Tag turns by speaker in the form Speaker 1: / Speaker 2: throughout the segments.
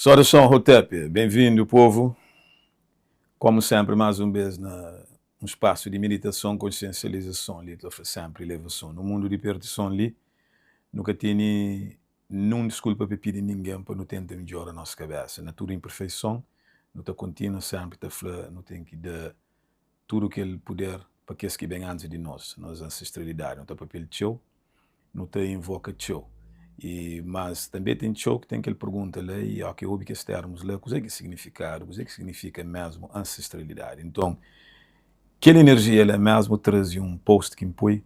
Speaker 1: Saudason Hotep, ben-vindu povu, komu senpri más un bes na un spasu di miditason, konsiensializason li ta fla senpri ilevason. Nu mundu di perdison li nu ka tene nun diskulpa pa pidi ningen pa nu tenta midjora nos kabesa. Na tudu inperfeison nu ta kontinua senpri ta fla nu ten ki da tudu kel puder pa kes ki ben antis di nos, nos ansestralidadi. Nu ta papia-l txeu, nu ta invoka txeu. I mas tanbe ten txeu ki ten kel pergunta la i óki obi kes termus la, kuzê ki signifikadu, kuzê ki signifika mesmu ansestralidadi. Nton, kel enerjia la mesmu traze un post ki N poi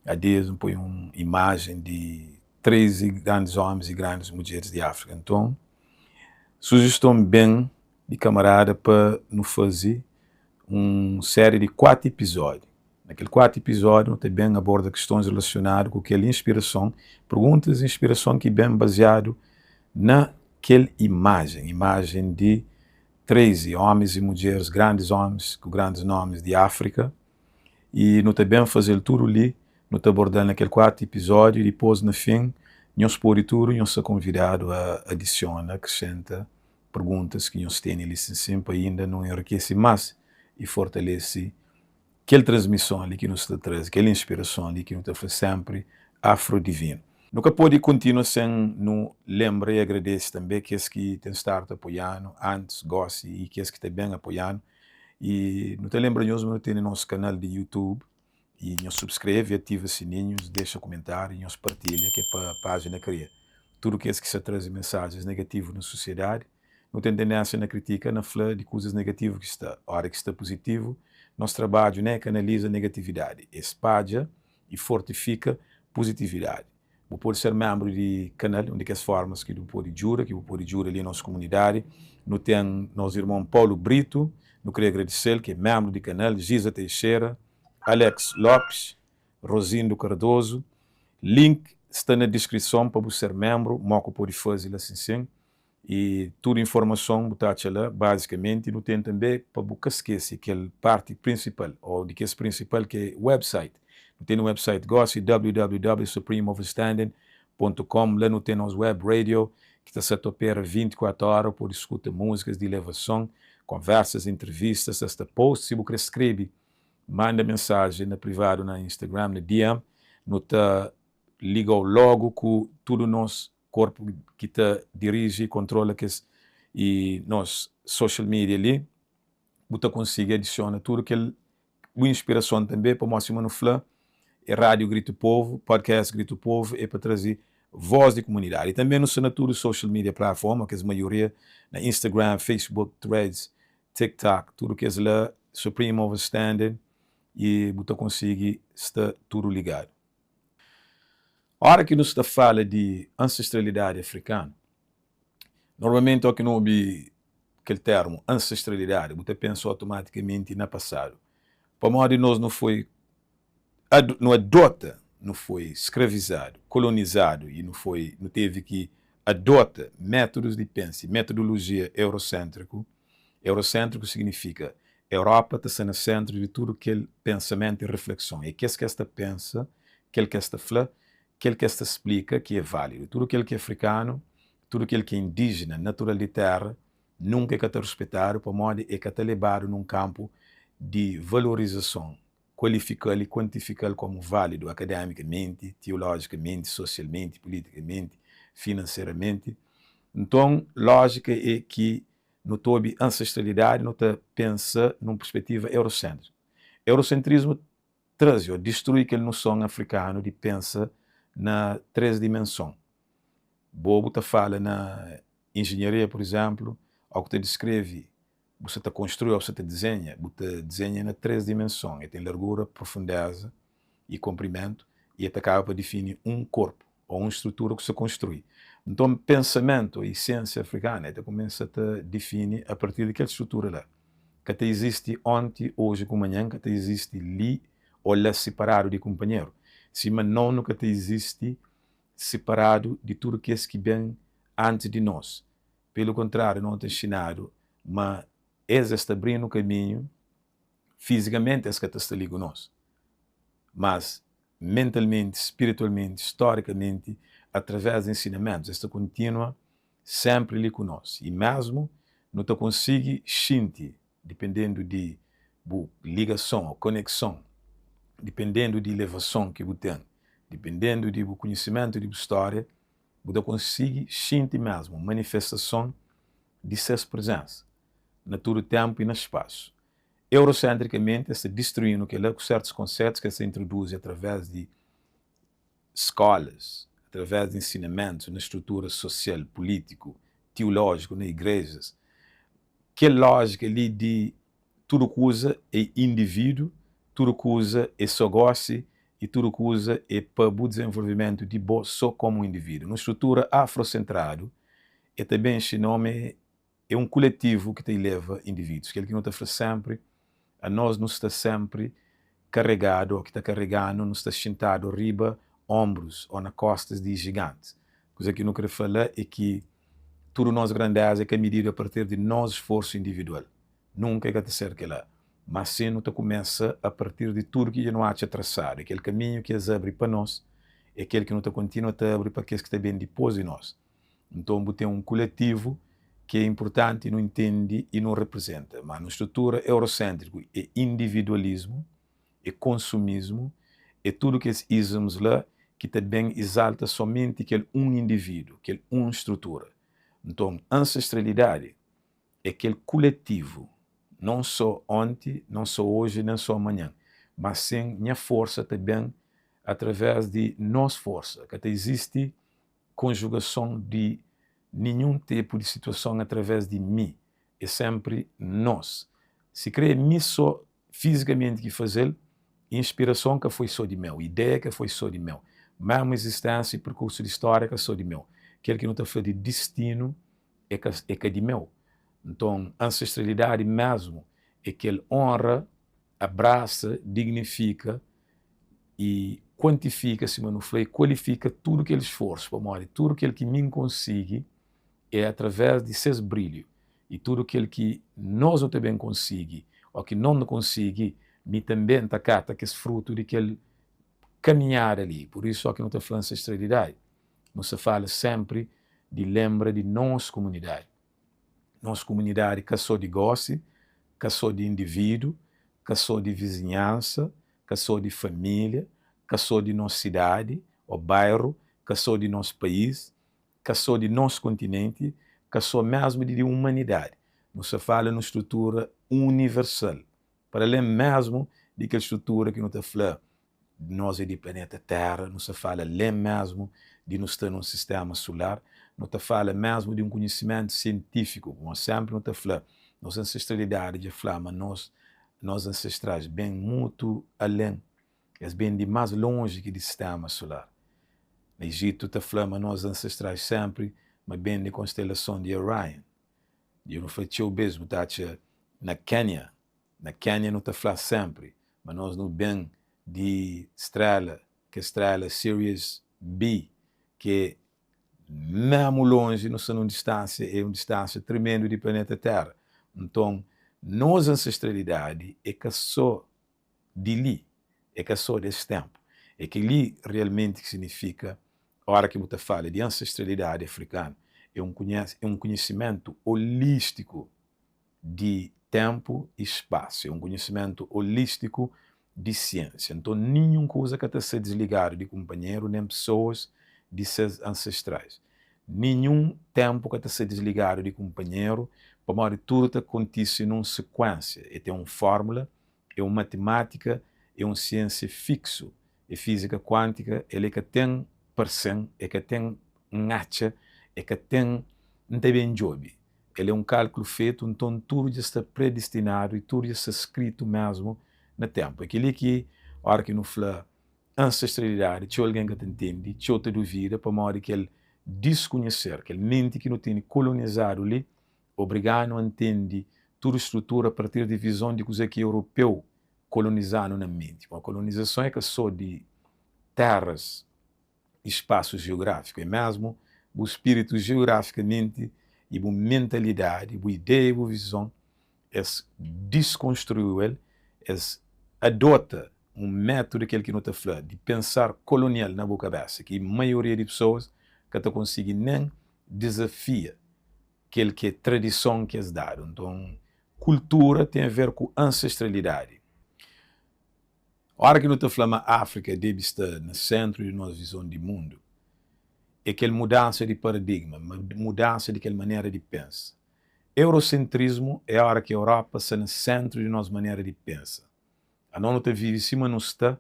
Speaker 1: há dias, N poi un imajen di 13 grandis omis i grandis mudjeris di Áfrika. Nton, sujiston ben di kamarada pa nu faze un série di 4 epizódiu. Na kel 4 epizódiu nu ta ben aborda kistons relasionadu ku kel inspirason, perguntas i inspirason ki ben baziadu na kel imajen, imajen di 13 omis i mudjeris, grandis omis ku grandis nomis di Áfrika. I nu ta ben faze-l tudu li, nu ta aborda-l na kel 4 epizódiu i dipôs na fin nhos pode tudu, nhos sta konvidadu a adisiona, akresenta perguntas ki nhos tene li sin sin pa inda nu enrikese mas i fortalese kel transmison li ki nu sta traze, kel inspirason li ki nu ta fla senpri Afro-Divino. Nu ka pode kontinua sen nu lenbra i agradese tanbe kes ki ten stadu ta apoia-nu antis, gosi i kes ki ta ben apoia-nu. I nu ta lenbra nhos ma nu tene nos kanal di YouTube i nhos subskreve, ativa sininhus, dexa kumentariu i nhos partilha ki é pa pájina kria. Tudu kes ki sta traze mensajens negativu na susiedadi, nu ten tendénsia na kritika, na fla di kuzas negativu ki sta. Óra ki sta puzitivu, nos trabadju ne é kanaliza negatividadi, é spadja i fortifika puzitividadi. Bu pode ser ménbru di kanal, un di kes fórmas ki bu pode djuda, ki bu pode djuda li nos kumunidadi. Nu ten nos irmon Paulo Brito, nu kre agradise-l ki é ménbru di kanal, Giza Teixeira, Alex Lopes, Rosindo Cardoso. Link sta na diskrison pa bu ser ménbru, mo ku pode faze la sin-sin. I tudu informason bu ta atxa la. Bazikamenti nu ten tanbe pa bu ka skese kel parti prinsipal o di kes prinsipal ki é website. Nu tene website gosi www.supremeoverstanding pontu com la nu ten nos web radio ki ta sa ta opera 24 ora bu pode skuta muzikas di ilevason, konversas, entrevistas, ta sta post si bu kre skrebe manda mensajen na privadu na Instagram na DM nu ta ligau logu ku tudu nos korpu ki ta diriji i kontrola kes i nos social media li bu ta konsigi adisiona tudu kel bu inspirason tanbe pamodi sima nu fla e rádiu Gritu Povu, podcast Gritu Povu e pa traze voz di kumunidadi i tanbe nu sta na tudu social media platform kes maioria na Instagram, Facebook, Threads, TikTok tudu kes la Supreme Overstanding i bu ta konsigi sta tudu ligadu. Ora ki nu sta fala di ansestralidadi afrikanu, normalmenti o ki nu obi kel termu ansestralidadi, bu ta pensa otomatikamenti na pasadu. Pamodi nos nu foi nu adota, nu foi skravizadu, kolonizadu i nu foi nu tevi ki adota métodus di pensa i metodolojia eurosentriku. Eurosentriku signifika Europa ta sta na sentru di tudu kel pensamentu i reflekson. É kes ki es ta pensa, kel ki es ta fla, kel ki es ta splika ki é válidu. Tudu kel ki é afrikanu, tudu kel ki é indíjena, natural di téra, nunka é ka ta ruspetadu pamodi é ka ta lebadu nun kanpu di valorizason, kualifika-l i kuantifika-l komu válidu akadémikamenti, tiolójikamenti, sosialmenti, pulitikamenti, finanseramenti. Nton, lójika é ki Nu ta obi ansestralidadi, nu ta pensa nun perspetiva eurosentriku. Eurosentrismu traze o distrui kel nuson afrikanu di pensa na 3 dimenson. Bo bu ta fala na injinharia, pur izenplu, o ku ta diskrevi, bu sa ta konstrui o bu sa ta dizenha, bu ta dizenha na 3 dimenson, e ten largura, profundeza i konprimentu i e ta kaba pa difini un korpu. ô un strutura ku sa konstrui. Nton, pensamentu ô isensia afrikana e ta kumesa ta difini a partir di kel strutura la. Ka ta izisti onti, oji ku manhan, ka ta izisti li ô la siparadu di kunpanheru, sima no nu ka ta izisti siparadu di tudu kes ki ben antis di nos. Pelu kontrariu, no ta nxinadu ma es es ta abri-nu kaminhu, fizikamenti es ka ta sta li ku nos, mas mentalmenti, spiritualmenti, storikamenti, através di ensinamentus, es ta kontinua. Sénpri li ku nos. I mésmu nu ta konsigi xinti, dipendendu di bu ligason ô konekson, dipendendu di ilevason ki bu ten, dipendendu di bu konhisimentu di bu stória, bu ta konsigi xinti mésmu manifestason di ses prezénsa na tudu ténpu i na spasu. Eurosentrikamenti, es ta distruí-nu kel-la ku sértus konsetus ki es ta introduzi através di skolas, através di ensinamentus na strutura sosial, pulítiku, tiulójiku, na igrejas. Kel lójika li di tudu kuza é indivídu, tudu kuza é sô gósi i tudu kuza é pa bu dizenvolvimentu di bo sô komu indivídu. Nun strutura afrosentradu, e ta ben inxina-u ma é un kuletivu ki ta ileva indivídus. Kel ki nu ta fla sénpri, anos nu sta sénpri karegadu ô ki ta karega-nu, nu sta xintadu riba onbrus ô na kostas di jigantis. Kuza ki nu kre fla la é ki tudu nos grandéza é ka mididu a partir di nos sforsu individual. Nunka é ka ta ser kel-la. Má sin, nu ta kumesa a partir di tudu ki dja nu atxa trasadu. É kel kaminhu ki es abri pa nos, é kel ki nu ta kontinua ta abri pa kes ki ta ben dipôs di nos. Nton, bu ten un kuletivu ki é inpurtanti nu intende i nu reprizenta. Má nu strutura euroséntriku é individualismu, é konsumismu, é tudu kes isms la ki ta ben izalta somenti kel un indivídu, kel un strutura. Nton, ansestralidadi é kel kuletivu, non sô onti, non sô oji, nen sô amanhan, má sin nha forsa ta ben através di nos forsa. Ka ta izisti konjugason di ninhun tipu di situason através di mi, é sénpri nos. Sikrê é mi sô fizikamenti ki faze-l, inspirason ka foi sô di meu, ideia ka foi sô di meu, mésmu izisténsia i perkursu di stória ka sô di meu. Kel ki nu ta fla di distinu é ka é ka di meu. Nton, ansestralidadi mésmu é kel onra, abrasa, dignifika i kuantifika, sima nu fla, i kualifika tudu kel sforsu, pamodi tudu kel ki mi N konsigi é através di ses brilhu, i tudu kel ki nos nu ta ben konsigi ô ki no nu konsigi, mi tanbê N ta kata kes frutu di kel kaminhada li. Pur isu, óki nu ta fla ansestralidadi, nu sta fala sénpri di lenbra di nos kumunidadi. Nos kumunidadi ka sô di gósi, ka sô di indivídu, ka sô di vizinhansa, ka sô di família, ka sô di nos sidadi ô bairu, ka sô di nos país, ka sô di nos kontinenti, ka sô mésmu di di umanidadi. Nu sta fala nun strutura universal, para alén mésmu di kel strutura ki nu ta fla nos é di planeta Téra, nu sta fala alén mésmu di nu sta nun sistéma sular, nu ta fala mésmu di un konhisimentu sientífiku, pamodi sénpri nu ta fla, nos ansestralidadi dja fla ma nos, nos ansestrais ben mutu alén, es ben di más lonji ki di sistéma sular. Na Ijitu ta fla ma nos ansestrais sénpri ma ben di konstelason di Orion. Dja nu fla txeu bês, bu ta atxa na Kénia, Na Kénia nu ta fla sénpri ma nos nu ben di stréla, kes stréla Sirius B, ki é mésmu lonji, nu sta nun distánsia, é un distánsia tremendu di planeta Téra. Nton, nos ansestralidadi é ka sô di li, é ka sô des ténpu. É kel-li realmenti ki signifika óra ki bu ta fala di ansestralidadi afrikanu, é un é un konhisimentu olístiku di ténpu i spasu, é un konhisimentu olístiku di siénsia. Nton, ninhun kuza ka ta ser disligadu di kunpanheru, nen pesoas di ses ansestrais. Ninhun ténpu ka ta ser disligadu di kunpanheru, pamodi tudu ta kontise nun sekuénsia. E ten un fórmula, é un matimátika, é un siénsia fíksu, é fízika kuántika, el é ka ten parse-m, e ka ten N atxa, e ka ten N ta ben djobe. El é un kálkulu fetu, nton tudu dja sta predistinadu i tudu dja sta skritu mésmu na ténpu. É kel-li ki, óra ki nu fla ansestralidadi, txeu algen ka ta ntende, txeu ta duvida, pamodi kel diskunheser, kel menti ki nu tene kolonizadu li, obriga-nu a ntende tudu strutura a partir di vizon di kuzê ki europeu koloniza-nu na menti. Pamodi kolonizason é ka sô di téras i spasu jiográfiku, é mésmu bu spiritu jiografikamenti i bu mentalidadi, bu ideia i bu vizon, es diskonstruiu el, es adota un métudu kel ki nu ta fla di pensar kolonial na bu kabésa, ki maioria di pesoas ka ta konsigi nen. dizafia kel ki é tradison ki es dadu. Nton, kultura ten a ver ku ansestralidadi. Óra ki nu ta fla ma Áfrika debe sta na séntru di nos vizon di mundu, é kel mudansa di paradigma, mudansa di kel manera di pensa. Eurosentrismu é óra ki Európa sta na séntru di nos manera di pensa. Anos nu ta vive sima nu sta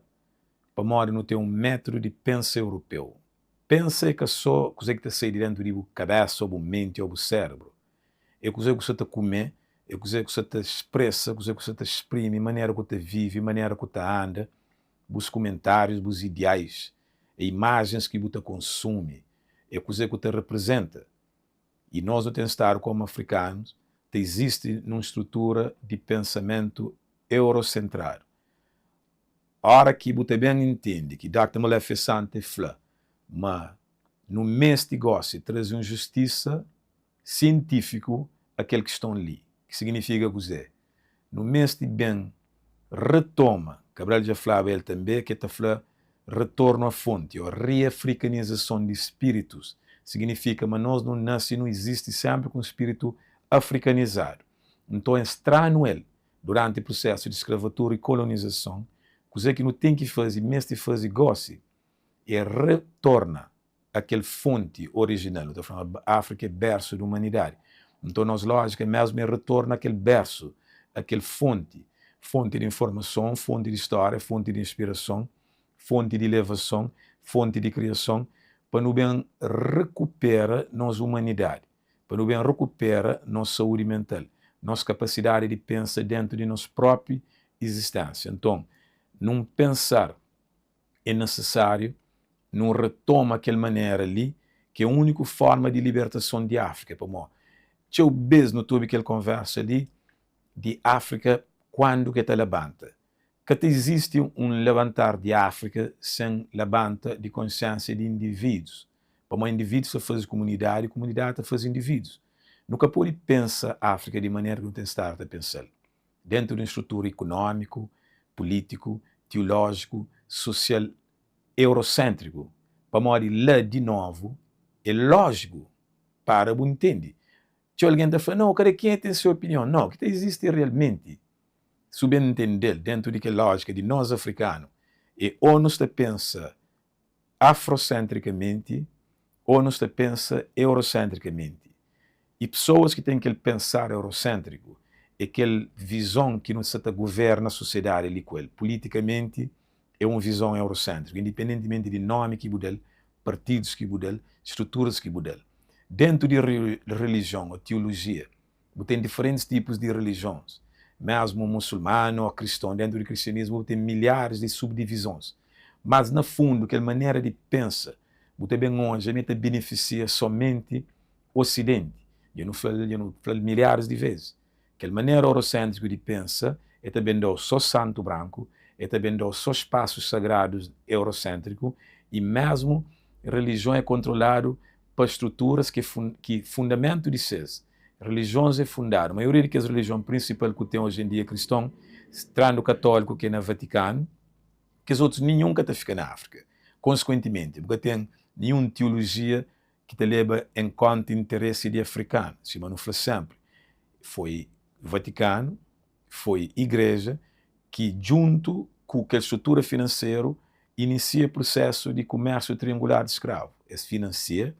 Speaker 1: pamodi nu ten un métudu di pensa europeu. Pensa é ka sô kuzê ki ta sai di déntu di bu kabésa ô bu menti ô bu sérebru. É kuzê ku sta ta kume, é kuzê ku sta ta spresa, kuzê ku sta ta sprimi, manera ku ta vive, manera ku ta anda, bus kumentárius, bus ideais, é imajens ki bu ta konsumi, é kuzê ku ta reprizenta. I nos nu ten stadu komu afrikanus ta izisti nun strutura di pensamentu eurosentradu. Ora ki bu ta ben intende ki Doctor Molefi Asante fla ma nu meste gosi traze un justisa sientífiku a kel kiston li, ki signifika kuzê? Nu meste ben retoma, Cabral dja flaba el tanbe, ki el ta fla retornu a fonti ô reafrikanizason di spiritus, signifika ma nos nu nase i nu izisti senpri ku un spiritu afrikanizadu. Nton es tra-nu el duranti prusesu di skravatura i kolonizason. Kuzê ki nu ten ki faze i meste faze gosi é retorna a kel fonti orijinal. Nu ta fla ma Áfrika é bersu di umanidadi. Nton nos lójika mésmu é retorna a kel bersu, a kel fonti, fonti di informason, fonti di stória, fonti di inspirason, fonti di ilevason, fonti di kriason, pa nu ben rekupera nos umanidadi, pa nu ben rekupera nos saúdi mental, nos kapasidadi di pensa déntu di nos própi izisténsia. Nton, nun pensar é nisisáriu nu retoma kel manera li ki é úniku forma di libertason di Áfrika pamó txeu bês nu ta obi kel konversa li di Áfrika kuandu ki el ta labanta. Ka ta izisti un labantar di Áfrika sen labanta di konsiénsia di indivídus pamó indivídus ta faze kumunidadi, kumunidadi ta faze indivídus. Nu ka pode pensa Áfrika di manera ki nu ten stadu ta pensa-l. Déntu di un strutura ikunómiku, pulítiku, tiulójiku, sosial euroséntriku, pamodi la, di novu, é lójiku para bu ntende. Txeu algen ta fla, Nau, kada kenha ten se opinion. Nau, ki ta izisti realmenti, si bu ben ntende-l déntu di kel lójika di nos afrikanu, é ô nu sta pensa afrosentrikamenti ô nu sta pensa eurosentrikamenti. I pesoas ki ten kel pensar eurosentriku é kel vizon ki nu sta ta guverna sosiedadi li ku el. Politikamenti é un vizon eurosentriku, indipendentimenti di nomi ki bu da-l, partidus ki bu da-l, struturas ki bu da-l. Dentu di relijion ô tiolojia, Bu ten diferentis tipus di relijions, mesmu musulmanu ô kriston. Dentu di kristianismu bu ten milharis di subdivizons. Mas na fundu, kel manera di pensa bu ta ben odja ma el ta benefisia somenti Osidenti. Dja nu fla-l, dja nu fla-l milharis di vezis. Kel manera orosentriku di pensa el ta ben da-u so santu branku, el ta ben da-u so spasus sagradus eurosentriku i mesmu relijion é kontroladu pa struturas ki ki fundamentu di ses relijions é fundadu. Maioria di kes relijion prinsipal ku ten oji en dia kriston, trandu katóliku ki é na Vatikanu, kes otus ninhun ka ta fika na Áfrika. Konsekuentimenti, bu ka ten ninhun tiolojia ki ta leba en konta interesi di afrikanu. Sima nu fla senpri, foi Vatikanu, foi igreja ki djuntu ku kel strutura finanseru inisia prusesu di kumérsiu triangular di skravu. Es finansia,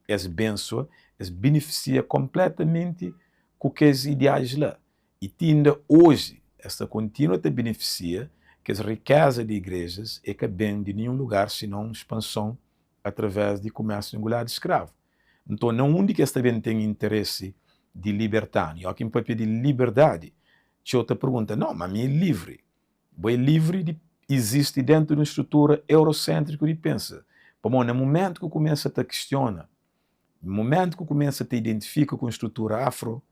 Speaker 1: es bensua, es benefisia konpletamenti ku kes ideais la. I ti inda oji es ta kontinua ta benefisia kes rikeza di igrejas e ka ben di ninhun lugar sinon spanson através di kumérsiu triangular di skravu. Nton, na undi ki es ta ben ten interesi di liberta-nu? I óki N pâpia di liberdadi, txeu ta pergunta, Nau, má mi é livri. Bo é livri di izisti déntu di un strutura euroséntriku di pensa. Pamodi na mumentu ki bu kumesa ta kistiona, na mumentu ki bu kumesa ta identifika ku un strutura afro,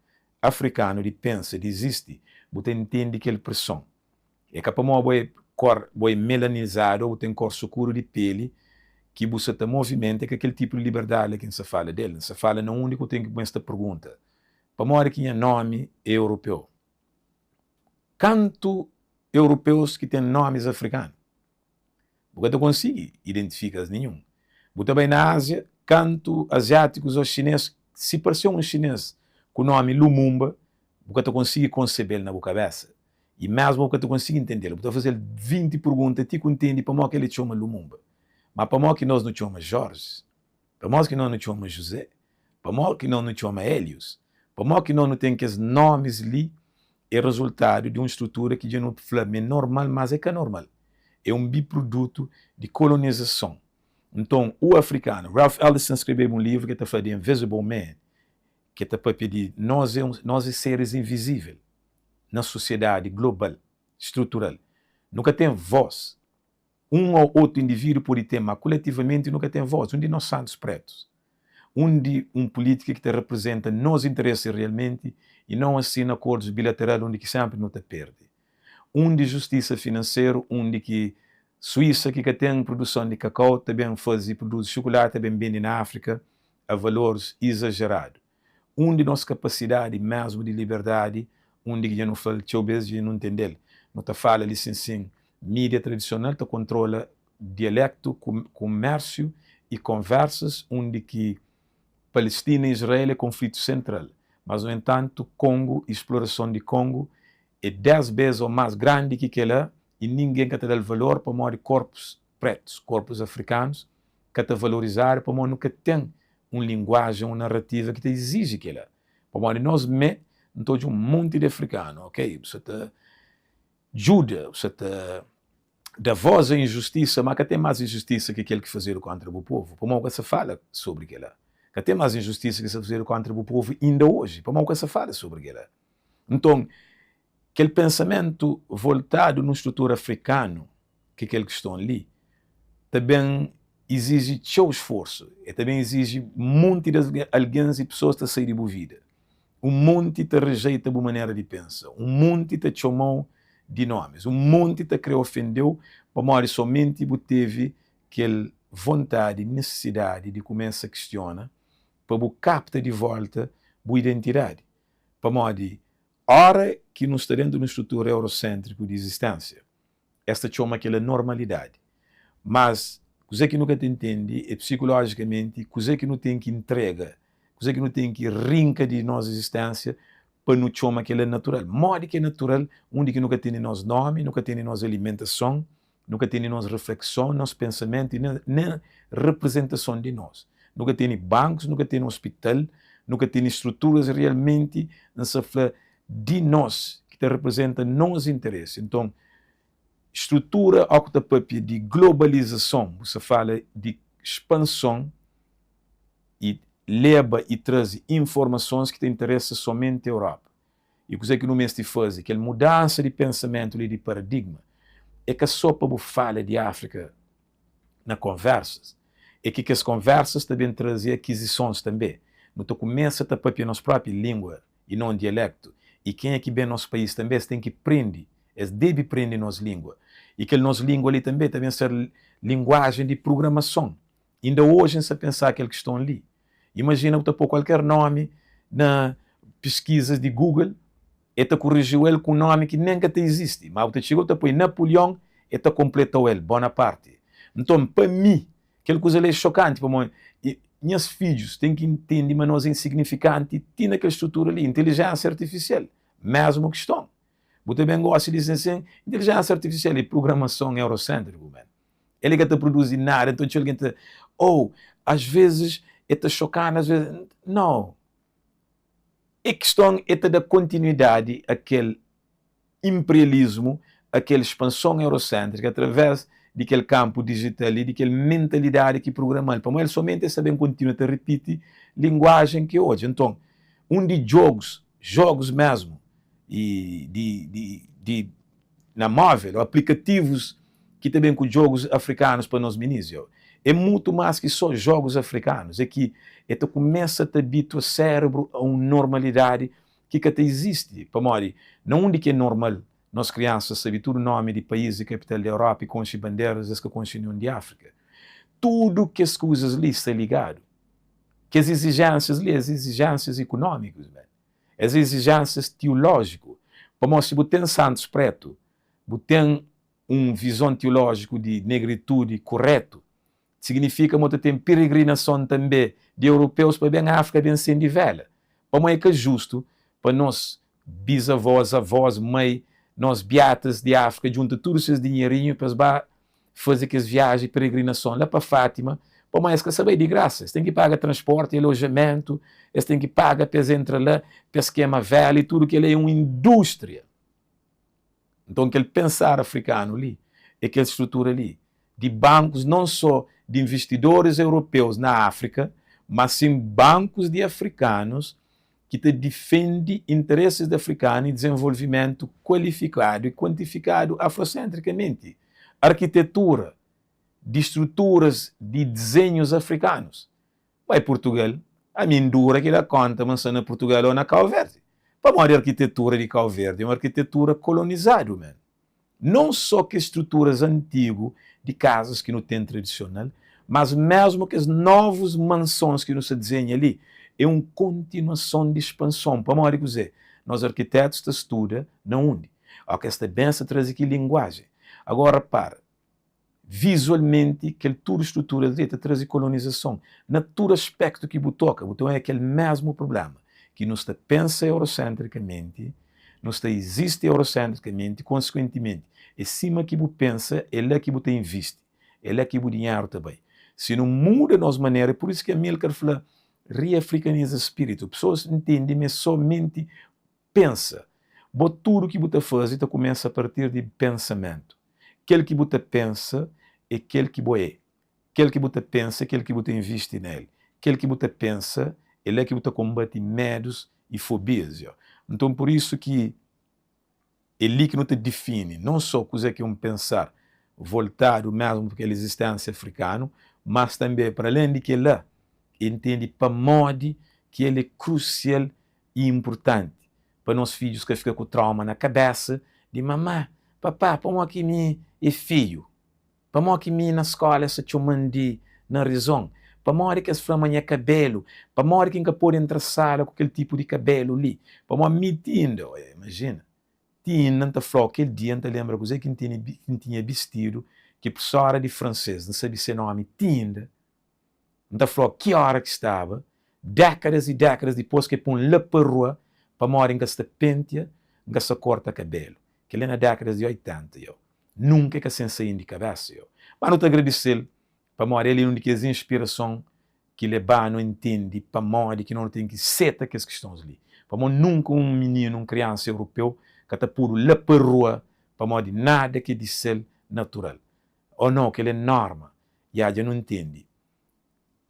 Speaker 1: afrikanu di pensa, di izisti, bu ta intende kel preson. É ka pamodi bo é kor, bo é melanizadu ô bu ten kor sukuru di peli ki bu sa ta movimenta, é ka kel tipu di liberdadi la ki N sa fala del. N sa fala na undi ku ten ki kumesa ta pergunta, pamodi ki nha nomi é europeu? Kantu europeus ki ten nomis afrikanu? Bu ka ta konsigi identifika-s ninhun. Bu ta bai na Ázia. Kantu aziátikus ô xinês, si parse un xinês ku nómi Lumumba, bu ka ta konsigi konsebe-l na bu kabésa i mésmu bu ka ta konsigi ntende-l. Bu ta faze-l 20 pergunta ti ku ntende pamodi ki el txoma Lumumba. Má pamodi ki nos nu txoma Jorge? Pamodi ki nos nu txoma Juzé? Pamodi ki nos nu txoma Hélios? Pamodi ki nos nu ten kes nómis li? É rezultadu di un strutura ki dja nu fla ma é normal, mas é ka normal. É un biprodutu di kolonizason. Nton, o afrikanu, Ralph Ellison skrebeba un livru ki el ta fla The Invisible Man, ki el ta papia di nos é nos é seris invizível na sosiedadi global, strutural. Nu ka ten vós. Un ô otu indivídu pode ten, má kuletivamenti nu ka ten vós. Un di nos santus pretus, un di un pulítika ki ta reprizenta nos interesi realmenti i non asina akordus bilateral undi ki sénpri nu ta perde. Un di justisa finanseru undi ki Suísa ki ka ten produson di kakau ta ben faze produzi xukulati ta ben bende na Áfrika a valoris izajeradu. Un di nos kapasidadi mésmu di liberdadi undi ki dja nu fla-l txeu bes dja nu ntende-l. Nu ta fala li sin sin mídia tradisional ta kontrola dialéktu, kumérsiu i konversas undi ki Palestina i Israel é konflitu sentral mas nu entantu Kongu i splorason di Kongu é 10 bes ô más grandi ki kela i ningen ka ta da-l valor pamodi korpus pretus, korpus afrikanus ka ta valorizadu pamodi nu ka ten un linguajen, un narativa ki ta iziji kela. Pamodi nos mé, N ta odja un monti di afrikanu, ok, bu sa ta djuda, bu sa ta da vós a injustisa, má ka ten más injustisa ki kel ki fazedu kóntra bu povu, pamodi bu ka sa fala sobri kela. Ka ten más injustisa ki sa fazedu kóntra bu povu inda oji, pamodi bu ka sa fala sobri kela. Nton, kel pensamentu voltadu nun strutura afrikanu, ki kel kiston li, ta ben iziji txeu sforsu, el ta ben iziji monti di algens i pesoas ta sai di bu vida, un monti ta rejeita bu manera di pensa, un monti ta txoma-u di nomis, un monti ta kre ofende-u pamodi somenti bu tevi kel vontadi, nisisidadi di kumesa kistiona pa bu kapta di volta bu identidadi. Pamodi ora ki nu sta dentu di un strutura eurosentriku di izistensia, es ta txoma kela normalidadi. Mas kuze ki nu ka ta intende e psikolojikamenti kuze ki nu ten ki intrega, kuze ki nu ten ki rinka di nos izistensia pa nu txoma kela natural. Modi ki e natural undi ki nu ka tene nos nomi, nu ka tene nos alimentason, Nu ka tene nos reflekson, nos pensamentu i nen reprezentason di nos. Nu ka tene bankus, nu ka tene ospital, nu ka tene struturas realmenti, N sa fla, di nos, ki ta reprezenta nos interesi. Nton, strutura ó ku ta papia di globalizason, bu sa fala di spanson i leba i traze informasons ki ta interesa somenti Europa. I kuzê ki nu meste faze? Kel mudansa di pensamentu li, di paradigma, é ka sô pa bu fala di Áfrika na konversas, é ki kes konversas ta ben traze akizisons tanbê. Nu ta kumesa ta pâpia nos própi língua i non dialéktu. I kenha ki ben nos país tanbê, es ten ki prende, es debe prende nos língua. I kel nos língua li tanbê ta ben ser linguajen di prugramason. Inda oji N sta pensá kel kiston li. Imajina bu ta pô kualker nómi na piskizas di Google, el ta kuriji-u el ku un nómi ki nen ka ta izisti. Má bu ta txiga bu ta poi Napulion, el ta konpleta-u el, Bonaparte. Nton, pa mi, kel kuza li é xokanti pamodi nhas fidjus ten ki intende ma nos é insignifikanti ti na kel strutura li. Intelijénsia artifisial, mésmu kiston. Bu ta ben gósi di sen intelijénsia artifisial é prugramason euroséntriku, man. El ka ta produzi nada, nton txeu algen ta, oh, às vezes é ta xoka-nu, às vezes, não. É kiston é ta da kontinuidadi a kel imperialismu, a kel spanson eurosentrika através di kel kanpu dijital i di kel mentalidadi ki programa-l, pamodi el somenti el sta ben kontinua ta ripiti linguajen ki odja. Nton, un di djogus, jogus mesmu, i di, di, di na móvel, ô aplikativus ki ta ben ku djogus afrikanus pa nos minis yo. É mutu más ki só jogus afrikanus, é ki é ta kumesa ta abitua sérebru a un normalidadi ki ka ta izisti, pamodi na undi ki é normal nos kriansas sabe tudu nomi di país i kapital di Europa i konxe banderas, es ka konxe ninhun di Áfrika. Tudu kes kuzas li sta ligadu. Kes izijénsias li, es izijénsias ikunómikus, man. Es izijénsias tiulójiku, pamodi si bu ten santus prétu, bu ten un vizon tiulójiku di negritudi kurétu. Signifika ma ta ten piregrinason tanbe di europeus pa ben Áfrika ben sende véla. Pamó é ka justu pa nos bizavós, avós, mai, nos biatas di Áfrika djunta tudu ses dinherinhu pa es ba faze kes viaji peregrinason la pa Fátima, pamó es ka sa bai di grasa, es ten ki paga transporti, alojamentu, es ten ki paga pa es entra la, pa es kema véla i tudu kel-la é un indústria. Nton kel pensar afrikanu li é kel strutura li di bankus non só di investidoris europeus na Áfrika, mas sin bankus di afrikanus ki ta difende interesis di afrikanu i dizenvolvimentu kualifikadu i kuantifikadu afrosentrikamenti, arkitetura di struturas di dizenhus afrikanus. Bai Purtugal, ami N dura ki da konta ma N sta na Purtugal o na Kau Verdi. Pamodi arkitetura di Kau Verdi é un arkitetura kolonizadu men. Non so kes struturas antigu di kazas ki nu ten tradisional, mas mesmu kes novus mansons ki nu sta dizenha li é un kontinuason di spanson. Pamodi kuzê? Nos arkitetus ta studa na undi? O ki es ta ben sta traze ki linguajen. Agora repara. Vizualmenti, kel tudu strutura li ta traze kolonizason na tudu aspektu ki bu toka. Bu ta oja kel mesmu prublema, ki nu sta pensa eurosentrikamenti, nu sta izisti eurosentrikamenti, konsekuentimenti, é sima ki bu pensa, é la ki bu ta invisti, é la ki bu dinheru ta bai. Si nu muda nos manera, é pur isu ki Amilcar fla, riafrikaniza spiritu. Pesoas ntende ma é somenti Pensa. Bo tudu ki bu ta faze ta kumesa a partir di pensamentu. Kel ki bu ta pensa é kel ki bo é. Kel ki bu ta pensa é kel ki bu ta invisti na el. Kel ki bu ta pensa é la ki bu ta konbati medus i fobias. Yo. Nton pur isu ki é li ki nu ta difini non so kuze ki é un pensar voltadu mesmu pa kel izistensia afrikanu, mas tanbe para alen di kel-la, é ntende pamodi ki el é krusial i inpurtanti pa nos fidjus ka fika ku trauma na kabésa di mamá, papá, pamodi ki mi é feiu? Pamodi ki mi na skóla es ta txoma-m di narizon? Pamodi ki es fla ma nha kabélu? Pamodi ki N ka pode entra sala ku kel tipu di kabélu li? Pamodi mi ti inda, oia, imajina, ti inda N ta fla-u kel dia N ta lenbra kuzê ki N tene, ki N tinha bistidu, ki profesóra di fransês, N sabe se nómi ti inda, N ta fla-u ki óra ki staba, dékadas i dékadas dipôs ki el pô-m la pa rua pamodi N ka sta pentia, N ka sta korta kabélu. Kel-li é na dékadas di 80, yo. Nunka el ka sen saí-m di kabésa, yo. Má nu ta agradise-l pamodi el é un di kes inspirason ki leba-nu intende pamodi ki no nu ten ki seta kes kistons li. Pamodi nunka un mininu, un kriansa europeu ka ta podu la pa rua pamodi nada ki é di sel natural. Ô nau, kel-li é norma. Ya, dja nu ntende.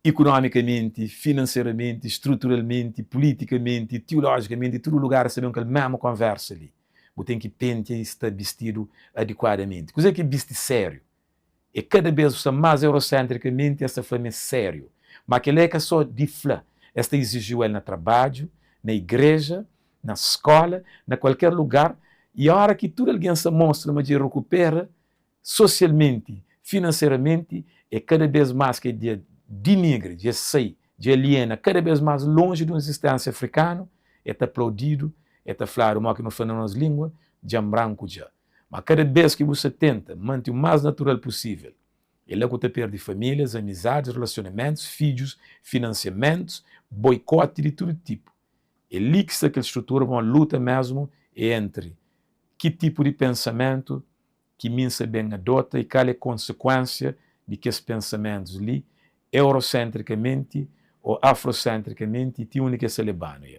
Speaker 1: Ikunomikamenti, finanseramenti, struturalmenti, pulitikamenti, tiolojikamenti, tudu lugar es ta ben ku kel mésmu konvérsa li. Bu ten ki pentia i sta bistidu adikuadamenti. Kuzê ki é bisti sériu? É kada bês bu sta más eurosentrikamenti, es ta fla ma é sériu. Má kel-la é ka sô di fla. Es ta iziji-u el na trabadju, na igreja, na skóla, na kualker lugar. I óra ki tudu algen sta mostra ma dja el rekupera, Sosialmenti, finanseramenti, é kada bês más ki dja dinigri, dja sai, dja aliena kada bês más lonji di un izisténsia afrikanu, é ta aplaudidu, é ta fladu, mó ki nu fla na nos língua, dja nbranku dja. Má kada bês ki bu sa tenta mante u más natural pusível, é la ku ta perde famílias, amizadis, relasionamentus, fidjus, finansiamentus, boikoti di tudu tipu. É li ki sta kel strutura pamodi luta mésmu é entri ki tipu di pensamentu ki mi N sa ben adota i kal é konsekuénsia di kes pensamentus li eurosentrikamenti ô afrosentrikamenti i ti undi ki es ta leba-nu. I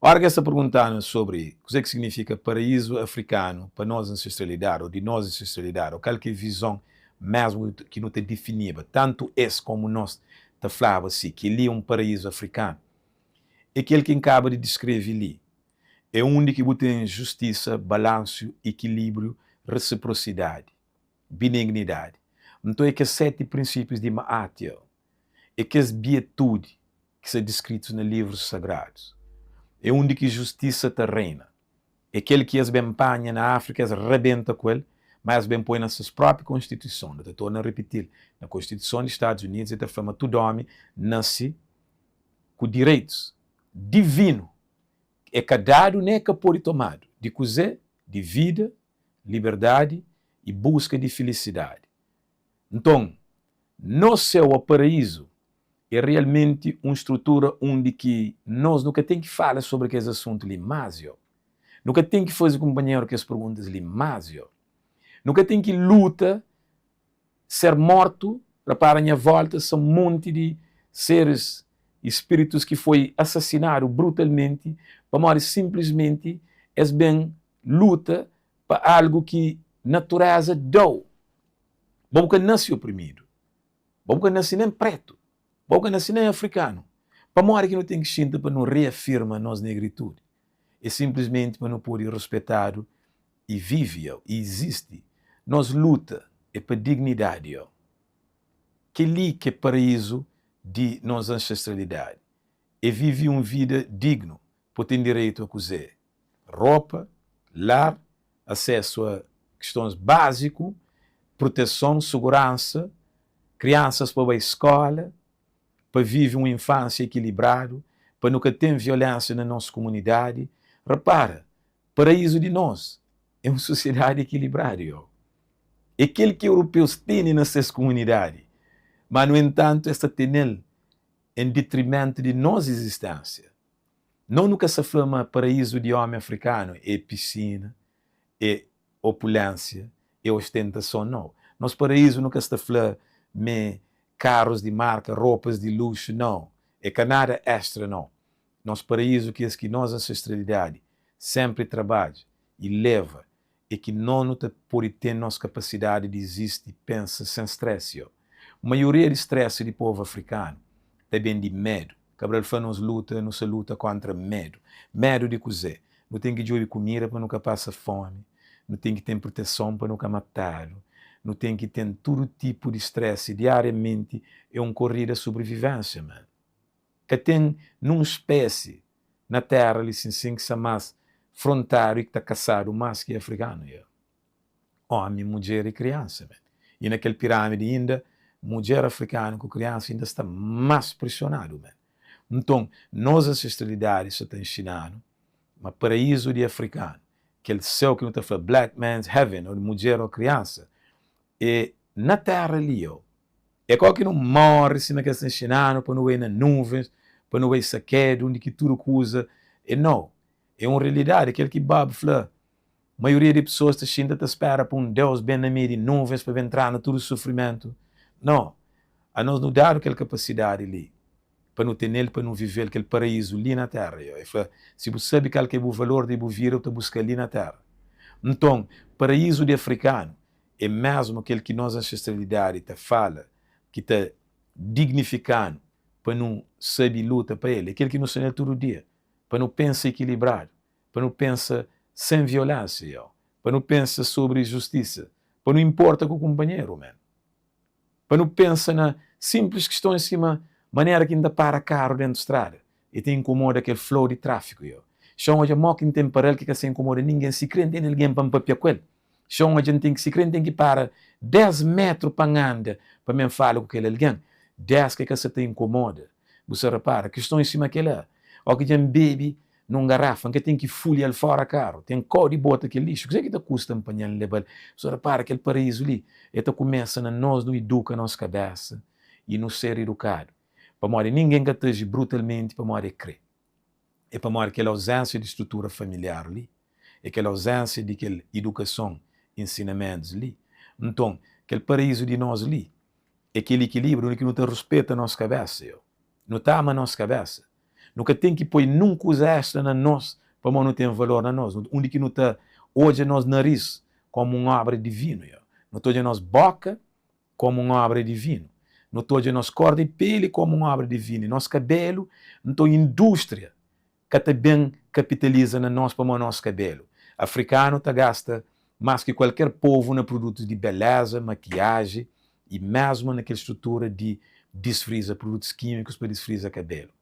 Speaker 1: óra ki es ta pergunta-nu sobri kuzê ki signifika paraízu afrikanu pa nos ansestralidadi ô di nos ansestralidadi ô kal ki é vizon mésmu ki nu ta difiniba, tantu es kómu nos ta flaba si, kel-li é un paraízu afrikanu. É kel ki N kaba di diskreve li. É undi ki bu ten justisa, balansiu, ikilibriu, resiprosidadi, benignidadi. Nton é kes 7 prinsípius di Ma'at yo. É kes bietudi ki sta diskritus na livrus sagradus. É undi ki justisa ta reina. É kel ki es ben panha na Áfrika, es rabenta ku el, má es ben poi na ses própi konstituison. Nu ta torna ripiti-l, na konstituison di Stadus Unidus el ta fla ma tudu ómi nase ku direitus divinu É ka dadu nen é ka pode tomadu. Di kuzê? Di vida, liberdadi i buska di filisidadi. Nton, nos séu ô paraízu é realmenti un strutura undi ki nos nu ka ten ki fala sobri kes asuntu li más, yo. Nu ka ten ki faze kunpanheru kes perguntas li más, yo. Nu ka ten ki luta ser mortu, repara nha volta sa un monti di seres i spiritus ki foi asasinadu brutalmenti pamodi sinplismenti es ben luta pa algu ki natureza dau. Bo bu ka nasi oprimidu, bo bu ka nasi nen pretu, bo bu ka nasi nen afrikanu. Pamodi ki nu ten ki xinta pa nu reafirma nos negritudi? É sinplismenti pa nu pode ruspetadu i vive yo, i izisti. Nos luta é pa dignidadi yo. Kel-li ki é paraízu di nos ansestralidadi, é vive un vida dignu, pa ten direitu a kuzê? Ropa, lar, asesu a kistons báziku, proteson, suguransa, kriansas pa bai skóla, pa vive un infánsia ikilibradu, pa nu ka ten violénsia na nos kumunidadi. Repara, paraízu di nos é un sosiedadi ikilibradu, yo. É kel ki europeus tene na ses kumunidadi, má nu entantu es ta tene-l en detrimentu di nos izisténsia. No nu ka sa fla ma paraízu di omi afrikanu é pisina, é opulénsia, é ostentason, no. Nos paraízu nu ka sta fla m'é karus di marka, ropas di luxu, no. É ka nada extra, no. Nos paraízu kes ki nos ansestralidadi senpri trabadja i leva é ki no nu ta pode ten nos kapasidadi di izisti i pensa sen stresi. Yo. Maioria di stresi di povu afrikanu ta ben di medu. Cabral fla nos luta, nu sa luta kontra medu. Medu di kuzê? Nu ten ki djobe kumida pa nu ka pasa fomi, nu ten ki ten proteson pa nu ka matadu, nu ten ki ten tudu tipu di stresi diariamenti, é un korrida sobrivivensia, man. Ka ten nun spési na téra li sin sin ki sta más frontadu i ki ta kasadu más ki afrikanu ya. Ómi, mudjer i kriansa men. I na kel pirámidi inda mudjer afrikanu ku kriansa inda sta más presionadu men. Nton, nos ansestralidadi sa ta nxina-nu ma paraízu di afrikanu, kel séu ki nu ta fla black man's heaven, ô di mudjer ô kriansa, é na téra li ô É ka ki nu móre sima kes ta inxina-nu pa nu bai na nuvens, pa nu bai sakedu undi ki tudu kuza é nau. É un realidadi kel ki Bob fla, Maioria di pesoas ta xinta ta spera pa un Deus ben na meiu di nuvens pa ben tra-nu tudu sufrimentu. Nau, anos nu dadu kel kapasidadi li pa nu tene-l, pa nu vive-l, kel paraízu li na téra. El fla, Si bu sabe kal ki é bu valor di bu vida, bu ta buska-l li na téra. Nton, paraízu di afrikanu É mésmu kel ki nos ansestralidadi ta fala ki ta dignifikanu pa nu sabe luta pa el. É kel ki nu sta nel tudu dia, pa nu pensa ikilibradu, pa nu pensa sen violénsia, pa nu pensa sobri justisa, pa nu inporta ku kunpanheru, men. Pa nu pensa na sinplis kistons sima manera ki N ta para karu dentu strada, e ta inkomoda kel flow di tráfiku, yo. Xa N odja mo ki N ten para-l ki ka sa inkomoda ningen, sikre N tene algen pa N papia ku el. Xa N odja N ten ki sikre N ten ki para 10 metru pa N anda pa mi N fala ku kel algen, des ki ka sa ta inkomoda. Bu sa repara kistons sima kela? O ki dja N bebe Nun garafa, N ka ten ki fulha-l fora karu. Ten kau di bota kel lixu. Kuzê ki ta kusta N panha-l N leba-l? So repara, kel paraízu li, el ta kumesa na nos nu iduka nos kabésa i nu ser idukadu. Pamodi ningen ka ta aji brutalmenti pamodi el krê. É pamodi kel auzénsia di strutura familiar li, é kel auzénsia di kel idukason, ensinamentus li. Nton, kel paraízu di nos li, é kel ikilíbriu undi ki nu ta ruspeta nos kabésa. Nu ta ama nos kabésa. Nu ka ten ki poi nun kuza extra na nos pamodi nu ten valor na nos. Undi ki nu ta odja nos naris komu un obra divinu, nu ta odja nos boka komu un obra divinu, nu ta odja nos kor di peli komu un obra divinu, nos kabelu. Nton indústria ka ta ben kapitaliza na nos pamodi nos kabelu. Afrikanu ta gasta más ki kualker povu na produtus di beleza, makiaji i mésmu na kel strutura di disfriza, produtus kímikus pa disfriza kabelu.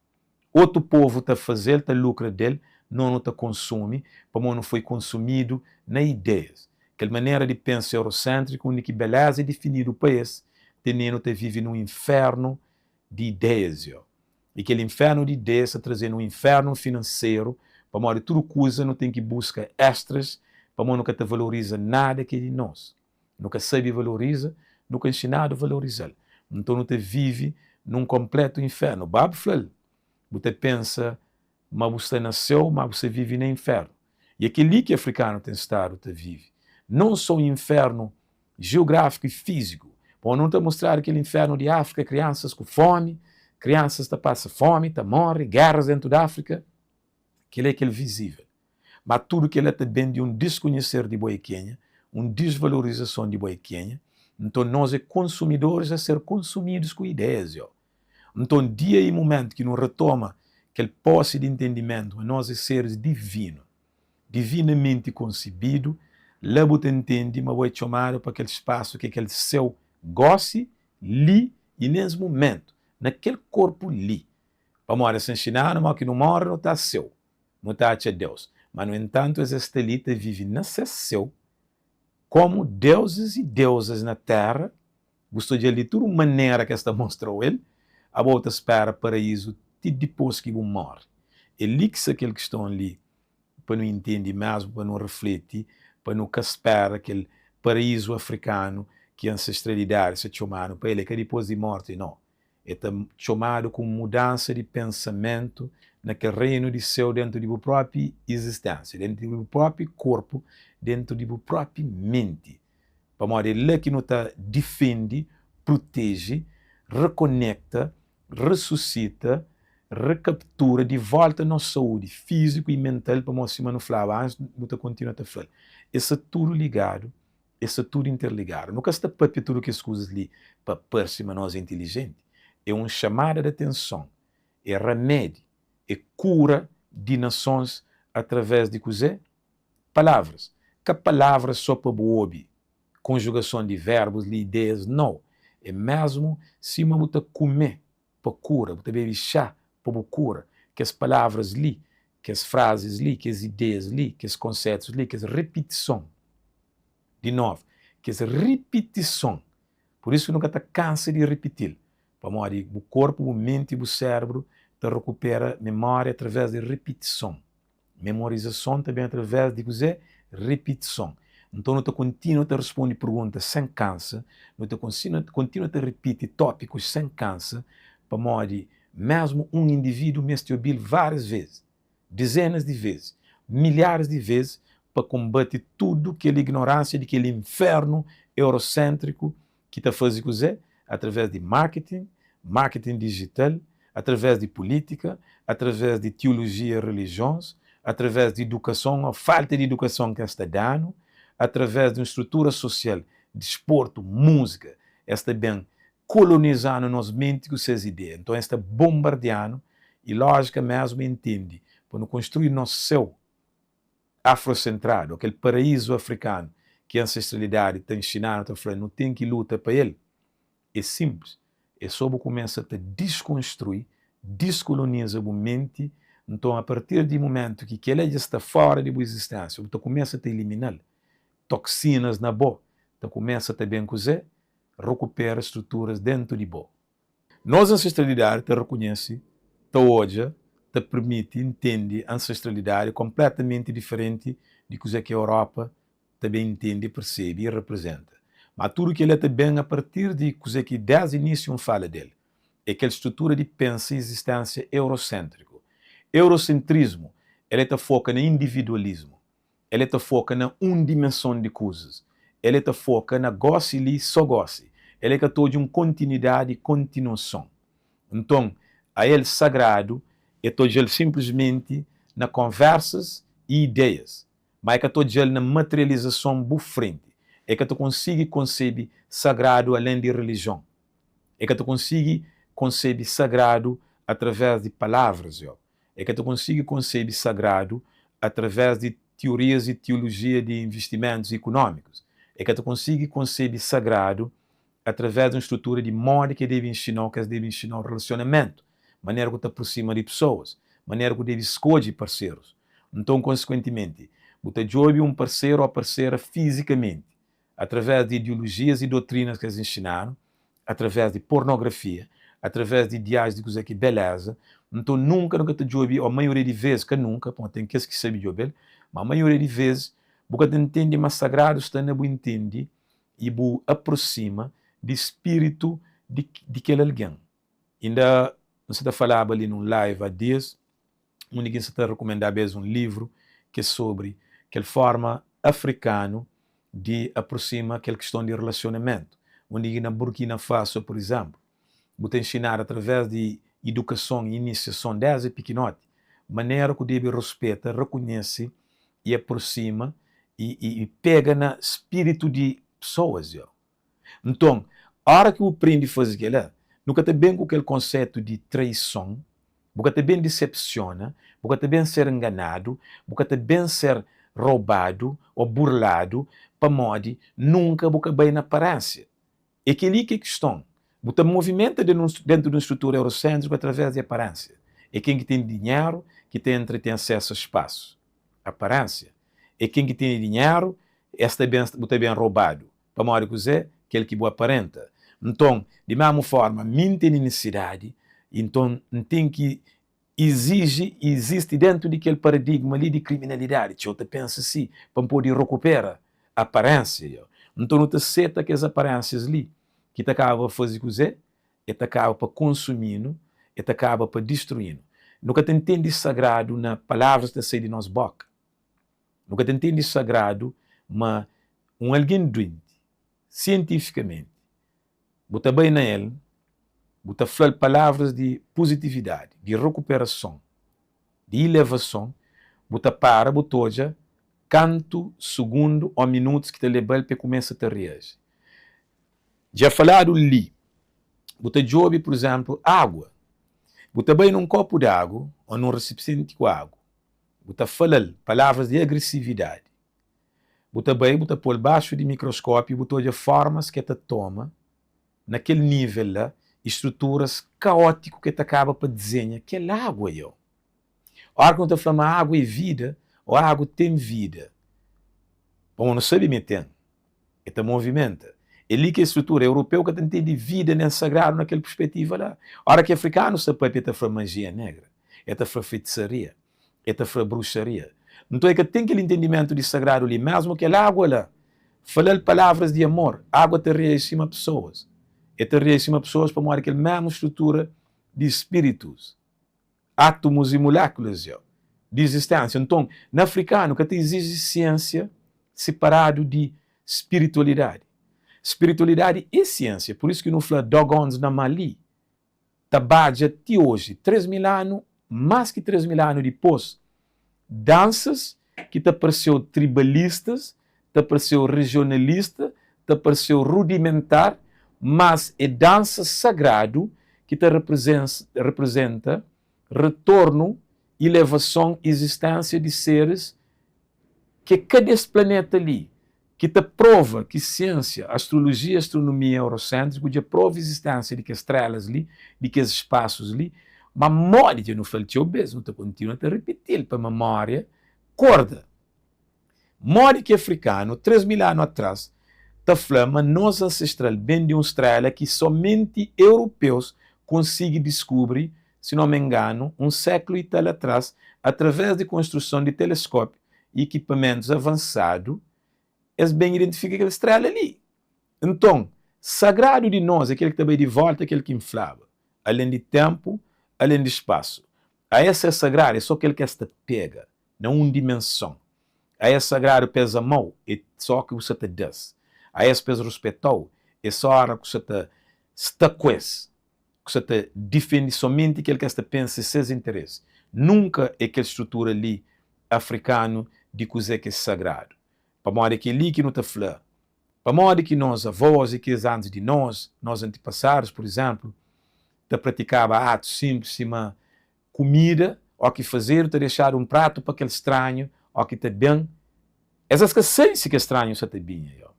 Speaker 1: Otu povu ta faze-l, ta lukra del, no nu ta konsumi pamodi nu foi konsumidu na ideias. Kel manera di pensa euroséntriku undi ki beleza é difinidu pa es, tene-nu ta vive nun infernu di ideias. Yo. I kel infernu di ideias ta traze-nu un infernu finanseru pamodi tudu kuza nu ten ki buska extras pamodi nu ka ta valoriza nada ki é di nos. Nu ka sabe valoriza. Nu ka nxinadu valoriza-l. Nton nu ta vive nun konplétu inférnu. Bab fla-l, Bu ta pensa ma bu sta na séu, má bu sta vive na inférnu. I é kel-li ki afrikanu ten stadu ta vive. Non sô un inférnu jiográfiku i fíziku. Pamodi nu ta mostradu kel inférnu di Áfrika, kriansas ku fómi, kriansas ta pasa fómi, ta móre, géras déntu di Áfrika. Kel-la é kel vizível. Má tudu kel-la ta ben di un diskonheser di bo é kenha, un disvalorizason di bo é kenha. Nton, nos é konsumidoris a ser konsumidus ku ideias, yo. Nton, dia i mumentu ki nu retoma kel posi di ntendimentu ma nos é seris divinu, divinamenti konsebidu, la bu ta ntende ma bo é txomadu pa kel spasu ki é kel séu gósi, li i nes mumentu, na kel korpu li. Pamodi es ta nxina-nu ma óki nu móre nu ta séu, nu ta atxa Deus. Ma nu entantu es es sta li ta vive na ses séu kómu deuzis i deuzas na téra. Bu sta odja-l di tudu manera ki es ta mostra-u el, abo bu ta spera paraízu ti dipôs ki bu móre. É li ki sta kel kiston li pa nu intende mésmu, pa nu refleti, pa nu ka spera kel paraízu afrikanu ki ansestralidadi sta txoma-nu pa el. É ka dipôs di mórti, nau. É ta txomadu ku un mudansa di pensamentu na kel reinu di séu déntu di bu própi izisténsia, déntu di bu própi korpu, déntu di bu própi menti. Pamodi é la ki nu ta difende, pruteje, rekonekta, resusita, rekaptura di volta nos saúdi fíziku i mental, pamodi sima nu flaba antis, nu ta kontinua ta fla-l, es sta tudu ligadu, es sta tudu interligadu. Nu ka sta pâpia tudu kes kuzas li pa parse ma nos é intilijenti. É un xamada di atenson, é ramedi, é kura di nasons através di kuzê? Palavras. Ka palavras só pa bu obi konjugason di verbus li, ideias, nau. É mesmu sima bu ta kume pa kura, bu ta bebe xá pa bu kura. Kes palavras li, kes frazis li, kes ideias li, kes konsetus li, kes ripitison, di novu, kes ripitison. Pur isu ki nu ka ta kansa di ripiti-l, pamodi bu korpu, bu menti, bu sérbru ta rekupera memória através di ripitison. Memorizason ta ben através di kuzê? Ripitison. Nton nu ta kontinua ta responde perguntas sen kansa, nu ta kontinua ta ripiti tópikus sen kansa, pamodi mésmu un indivídu meste obi-l várias vezes, dizenas di vezes, milharis di vezes pa konbate tudu kel ignoránsia di kel infernu euroséntriku ki ta faze kuzê? Através di marketing, marketing dijital, através di pulítika, através di tiolojia, relijions, através di idukason ô falta di idukason ki es ta da-nu, através di un strutura sosial, disportu, múzika, es ta ben koloniza-nu nos menti ku ses ideia. Nton es ta bonbardia-nu i lójika mésmu é ntende pa nu konstrui nos séu afrosentradu, ô kel paraízu afrikanu ki ansestralidadi ta nxina-nu, ta fla nu ten ki luta pa el, é sinplis, é sô bu kumesa ta diskonstrui, diskoloniza bu menti, nton a partir di mumentu ki kel-la dja sta fóra di bu izisténsia, bu ta kumesa ta ilimina-l, toksinas na bo ta kumesa ta ben kuzê? Rukupera struturas déntu di bo. Nos ansestralidadi ta rekonhese, ta odja, ta permiti ntende ansestralidadi konpletamenti diferenti di kuzê ki Europa ta ben ntende, persebe i reprezenta. Ma tudu kel-la ta ben a partir di kuzê ki desdi inísiu N fala del, é kel strutura di pensa izistensia euroséntriku. Eurosentrismu, el é ta foka na individualismu. El é ta foka na un dimenson di kuzas. El é ta foka na gósi li, sô gósi. El é ka ta odja un kontinuidadi i kontinuason. Nton, ael sagradu, el ta odja-l sinplismenti na konversas i ideias, má el ka ta odja-l na materializason bu frenti. El ka ta konsigi konsebe sagradu alén di relijion. El ka ta konsigi konsebe sagradu através di palavras. El ka ta konsigi konsebe sagradu através di tiorias i tiolojia di invistimentus ikunómikus. El ka ta konsigi konsebe sagradu através di un strutura di modi ki el debe inxina-u, ki es debe inxina-u relasionamentu, manera ku ta aprosima di pesoas, manera ku debe skodje parserus. Nton, konsekuentimenti, bu ta djobe un parseru ô parsera fizikamenti, através di ideolojias i dotrinas ki es inxinadu, através di pornografia, através di ideais di kuzê ki é beleza, nton nunka nu ka ta djobe, ô maioria di vezes, ka nunka, pamodi ten kes ki sabe djobe-l, má maioria di vezes bu ka ta ntende ma sagradu sta na bu intende i bu aprosima. Di spiritu di di kel algen. Inda N sa ta falaba li nun live há dias, undi ki N sa ta rekumendaba es un livru ki é sobri kel forma afrikanu di aprosima kel kiston di relasionamentu, undi ki na Burkina Faso, pur izénplu, bu ta inxinadu através di idukason i inisiason desdi pikinoti, manera ku debe ruspeta, rakonhese i aprosima i i pega na spiritu di pesoas. Yo. Nton, óra ki bu prende faze kel-la, nu ka ta ben ku kel konsetu di traison, bu ka ta ben disepsiona, bu ka ta ben ser nganadu, bu ka ta ben ser robadu ô burladu pamodi nunka bu ka bai na aparénsia. É kel-li ki é kiston. Bu ta movimenta déntu di un strutura euroséntriku através di aparénsia. É ken ki ten dinheru ki ta entra i ten asésu a spasu. Aparénsia. É ken ki tene dinheru, es ta ben, bu ta ben robadu. Pamodi kuzê? Kel ki bu aparenta. Nton, di mésmu fórma, mi N tene nisidadi, i nton N ten ki iziji i izisti déntu di kel paradigma li di kriminalidadi. Txeu ta pensa si, pa N pode rekupera aparénsia. Yo. Nton, nu ta seta kes aparénsias li, ki ta kaba pa faze kuzê? E ta kaba pa konsumi-nu, e ta kaba pa distrui-nu. Nu ka ta ntende sagradu na palavras ki ta sai di nos bóka. Nu ka ta ntende sagradu ma un algen duenti, sientifikamenti, bu ta bai na el, bu ta fla-l palavras di puzitividadi, di rekuperason, di ilevason, bu ta para bu ta odja kantu sugundu ô minutus ki ta leba-l pa el kumesa ta reaji. Dja faladu li, bu ta djobe, pur izénplu, agua. Bu ta bai nun kopu di agu ô nun resipienti ku agu. Bu ta fala-l palavras di agresividadi. Bu ta bai, bu ta pô-l baxu di mikroskópiu, bu ta odja fórmas ki el ta toma na kel nível la i struturas kaótiku ki el ta kaba pa dizenha kel agua. Yo. Óras ki nu ta fla ma agu é vida ô agu ten vida, pamodi nu sabe ma el ten, el ta movimenta. É li ki é strutura. Europeu ka ta ntende vida nen sagradu na kel perspetiva la. Óras ki afrikanu sta papia, el ta fla majia negra, el ta fla fetisaria, el ta fla bruxaria. Nton, el ka ten kel intendimentu di sagradu li. Mésmu kel agua la, fala-l palavras di amor, agua ta reaji sima pesoas. El ta reaji sima pesoas pamodi kel mésmu strutura di spiritus. átumus i mulékulas dja di izisténsia. Nton, na afrikanu ka ta iziji siénsia siparadu di spiritualidadi. Spiritualidadi é siénsia. Pur isu ki nu fla Dogons na Mali ta badja ti oji, 3000 anu, más ki 3000 anu dipôs, Dansas ki ta parse-u tribalistas, ta parse-u rejionalista, ta parse-u rudimentar, mas é dansa sagradu ki ta reprezenta retornu, ilevason, izisténsia di seris ki é ka des planeta li, ki ta prova ki siensia, astrolojia, astronomia eurosentriku dja prova izistensia di kes strelas li, di kes spasus li, ma modi dja nu fla-l txeu bes, nu ta kontinua ta ripiti-l pa memoria korda. Modi ki afrikanu, 3000 anu atras, ta fla ma nos ansestral ben di un strela ki somenti europeus konsigi diskubri, si no me enganu, un seklu i tal atras, atraves di konstruson di teleskopiu i ekipamentus avansadu, es ben identifika kel strela li. Nton, sagradu di nos é kel ki ta bai di volta kel ki N flaba, alen di tenpu, alen di spasu. A es ser sagradu é so kel ki es ta pega na un dimenson. A es sagradu pa es ama-u é so ki bu sa ta da-s. A es pa es ruspeta-u é so ora ku sa ta sta ku es. ku sa ta difende somenti kel ki es ta pensa é ses interesi. Nunka é kel strutura li afrikanu di kuzé ki é sagradu. Pamodi é kel-li ki nu ta fla, pamodi ki nos avós i kes antis di nos, nos antipasadus, pur izénplu, ta pratikaba atus sinplis sima kumida ó ki fazedu ta dexadu un pratu pa kel stranhu ó ki ta ben, es es ka sabe si kel stranhu sa ta binha. Yo.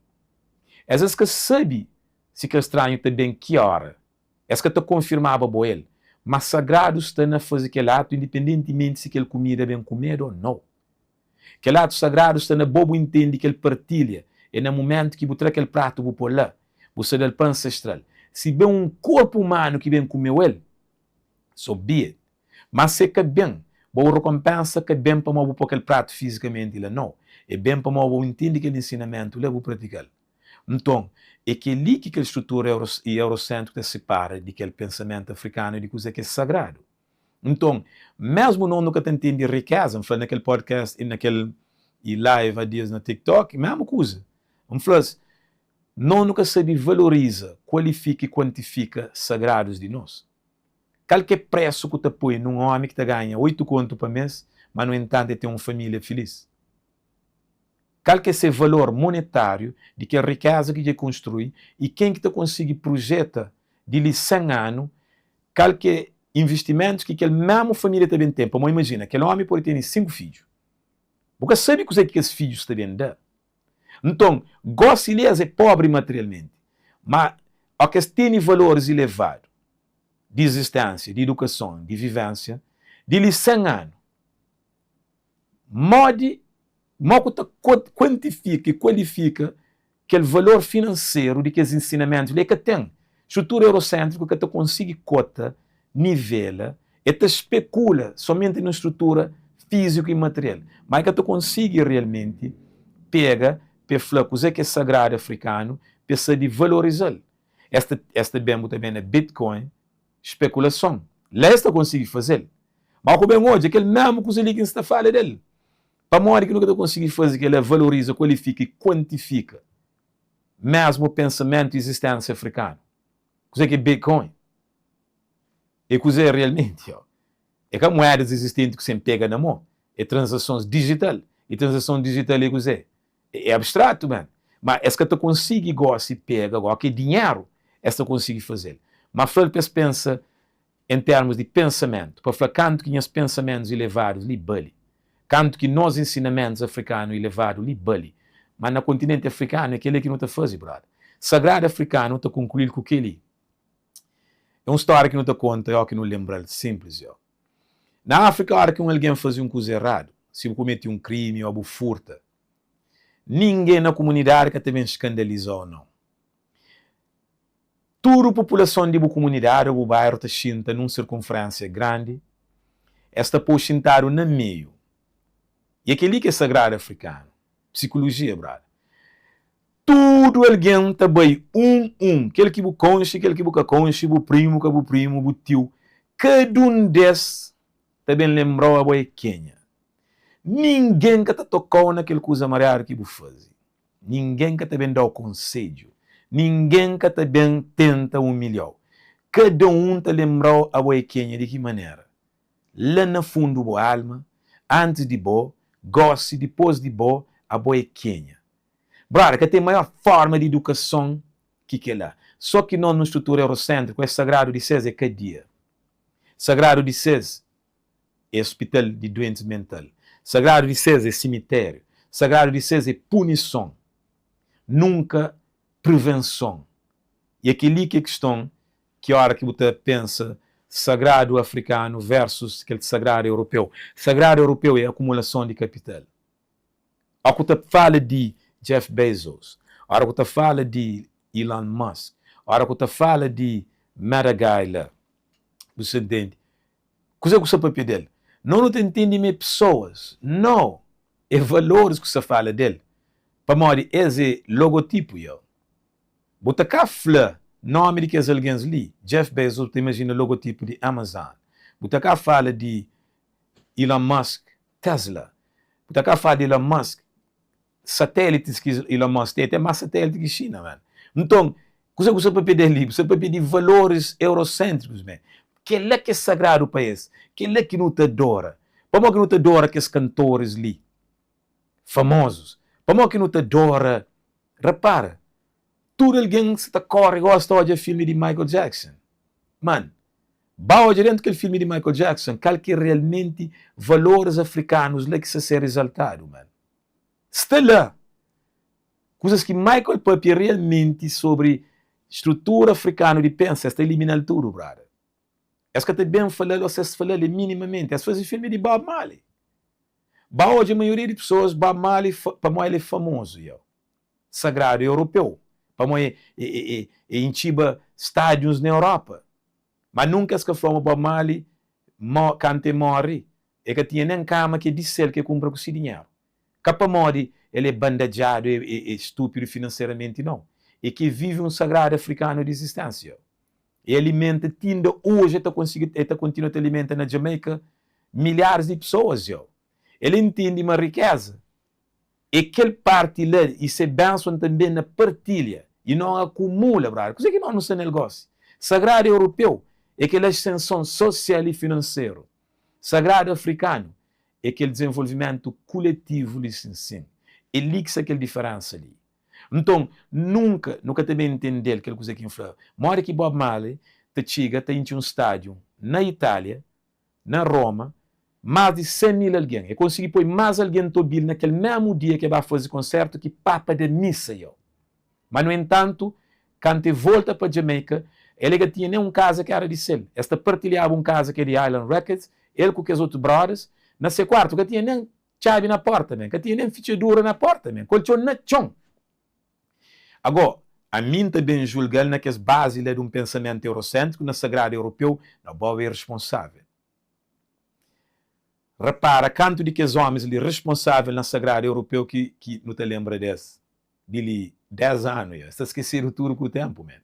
Speaker 1: Es es ka sabe Si kel stranhu ta ben ki óra? Es ka ta konfirmaba bo el. Má sagradu sta na faze kel atu indipendentimenti si kel kumida ben kumedu ô nau. Kel atu sagradu sta na bo bu intende kel partilha é na mumentu ki bu tra kel pratu bu pô la, bu sta da-l pa ansestral. Si ben un korpu umanu ki ben kumeu el, so be it. Má si e ka ben, bo rekonpensa ka ben pamodi bu pô kel pratu fizikamenti la, nau. É ben pamodi bo intende kel ensinamentu la, bu pratika-l. Nton, é kel-li ki kel strutura i euroséntriku ta sipara di kel pensamentu afrikanu di kuzê ki é sagradu. Nton, mésmu nos nu ka ta ntende rikéza, N fla na kel podcast i na kel i live há dias na TikTok, mésmu kuza. N fla-s, nos nu ka sabe valoriza, kualifika i kuantifika sagradus di nos. Kal ki é présu ku ta poi nun ómi ki ta ganha 8 kontu pa mês, má nu entantu el ten un família filís? Kal ki é se valor monetáriu di kel rikéza ki dja el konstrui i ken ki ta konsigi prujeta di li 100 anu kal ki é invistimentus ki kel mésmu família ta ben ten? Pamodi imajina, kel ómi pode tene 5 fidju. Bu ka sabe kuzê ki kes fidjus ta ben da. Nton, gósi li es é póbri materialmenti, má óki es tene valoris ilevadu di izisténsia, di idukason, di vivénsia, di li 100 anu, modi, mo ku ta kuantifika i kualifika kel valor finanseru di kes ensinamentus li? E ka ten. Strutura euroséntriku ka ta konsigi kota, nivela, e ta spekula somenti nun strutura fíziku i material, ma e ka ta konsigi realmenti pega pa e fla kuzê ki é sagradu afrikanu, pa e sabe valoriza-l. Es ta, es ta ben, bu ta ben na Bitcoin, spekulason. La es ta konsigi faze-l. Ma ku ben odja, kel mésmu kuza li ki N sta fala del. Pamodi ki nu ka ta konsigi faze kel-la, valoriza, kualifika i kuantifika mésmu pensamentu i izisténsia afrikanu? Kuzê ki é Bitcoin? É kuzê realmenti? É ka muedas izistenti ku sen pega na mô. É tranzasons dijital. I tranzason dijital é kuzê? É abstratu, man. Ma es ka ta konsigi gósi pega, gósi ki é dinheru, es ta konsigi faze-l. Ma fla-l pa es pensa en termus di pensamentu, pa fla kantu ki nhas pensamentus ilevadus li bali, kantu ki nos ensinamentus afrikanu ilevadu li bali. Ma na kontinenti afrikanu é kel-li ki nu ta faze, brother. Sagradu afrikanu ta konklui-l ku kel-li. É un stória ki nu ta konta ó ki nu lenbra-l, sinplis ó. Na Áfrika, óra ki un algen faze un kuza eradu, si bu kumete un krimi ó bu furta, ningen na kumunidadi ka ta ben skandaliza-u, nau. Tudu populason di bu kumunidadi ô bu bairu ta xinta nun sirkunferénsia grandi, es ta pô-u xintadu na meiu. I é kel-li ki é sagradu afrikanu. Psikulujia, brother. Tudu algen ta bai un un, kel ki bu konxe, kel ki bu ka konxe, bu primu, ka bu primu, bu tiu, kada un des ta ben lenbra-u abo é kenha. Ningen ka ta toka-u na kel kuza mariadu ki bu faze. Ningen ka ta ben da-u konsedju. Ningen ka ta ben tenta umilha-u. Kada un ta lenbra-u abo é kenha di ki manera. La na fundu bu alma, antis di bo, gósi, dipôs di bo, abo é kenha. Brother, ka ten maior forma di idukason ki kela. So ki nos nu strutura eurosentriku, es sagradu di ses é kadia. Sagradu di ses é ospital di duentis mental. Sagradu di ses é simitériu. Sagradu di ses é punison. Nunka prevenson. I é kel-li ki é kiston ki ora ki bu ta pensa sagradu afrikanu versus kel sagradu europeu. Sagradu europeu é akumulason di kapital. Ora ku ta fala di Jeff Bezos, ora ku ta fala di Elon Musk, ora ku ta fala di Meta Guy la, bu sa ntende? Kuzê ku sta papia del? No nu ta ntende ma é pesoas. No! É valoris ku sta fala del. Pamodi es é logotipu yo. Bu ta ka fla nomi di kes algens li, Jeff Bezos, bu ta imajina logotipu di Amazon. Bu ta ka fala di Elon Musk, Tesla. Bu ta ka fala di Elon Musk, satélitis ki Elon Musk ten, ten más satéliti ki Xina, man. Nton, kuzê ku bu sta papia del li? Bu sta papia di valoris euroséntrikus, man. Kel-la ki é sagradu pa es, kel-la ki nu ta adora. Pamodi ki nu ta adora kes kantoris li, famozus? Pamodi ki nu ta adora? Repara, tudu algen sa ta kóre gósi ta odja filmi di Michael Jackson. Man, ba odja déntu kel filmi di Michael Jackson kal ki é realmenti valoris afrikanus la ki sta ser izaltadu, man. Sta la! Kuzas ki Michael papia realmenti sobri strutura afrikanu di pensa, es ta elimina-l tudu, brother. Es ka ta ben fala-l ô si es fala-l é minimamenti. Es faze filmi di Bob Marley. Ba odja maioria di pesoas Bob Marley pamodi el é famozu yo. Sagradu europeu pamodi e intxiba stadiums na Europa. Ma nunka es ka fla ma Bob Marley kantu e morri e ka tinha nen kama ki é di sel ki e kunpra ku si dinheru. Ka pamodi el é bandadjadu, é stúpidu finanseramenti, nau. É ki e vive un sagradu afrikanu di izisténsia. E alimenta ti inda oji e ta konsigi, e ta kontinua ta alimenta na Jamaica milharis di pesoas, yo. El intende ma rikéza é kel parti la i se benson tanbê na partilha i non akumula, brother. Kuzê ki nos nu sta nel gósi? Sagradu europeu é kel ascenson sosial i finanseru. Sagradu afrikanu é kel dizenvolvimentu kuletivu li sin sin. É li ki sta kel diferensa li. Nton, nunka nu ka ta ben ntende-l kel kuzê ki N fla. Modi ki Bob Marley ta txiga ta intxi un stádiu na Itália, na Roma, más di 100 mil algen. El konsigi poi más algen ta obi-l na kel mésmu dia ki el ba faze konsértu ki Papa da misa yo. Má nu entantu, kantu el volta pa Jamaica, el e ka tinha nen un kaza ki éra di sel. Es ta partilhaba un kaza ki é di Island Records, el ku kes otu brothers, na se kuartu. Ka tinha nen txabi na pórta men, ka tinha nen fitxadura na pórta men, koltxon na txon. Agó, ami N ta ben julga-l na kes bazi la di un pensamentu euroséntriku na sagradu europeu, na bo é responsável. Repara kantu di kes ómis li responsável na sagradu europeu ki ki nu ta lenbra des di li 10 anu ya. Es ta skesedu tudu ku ténpu men.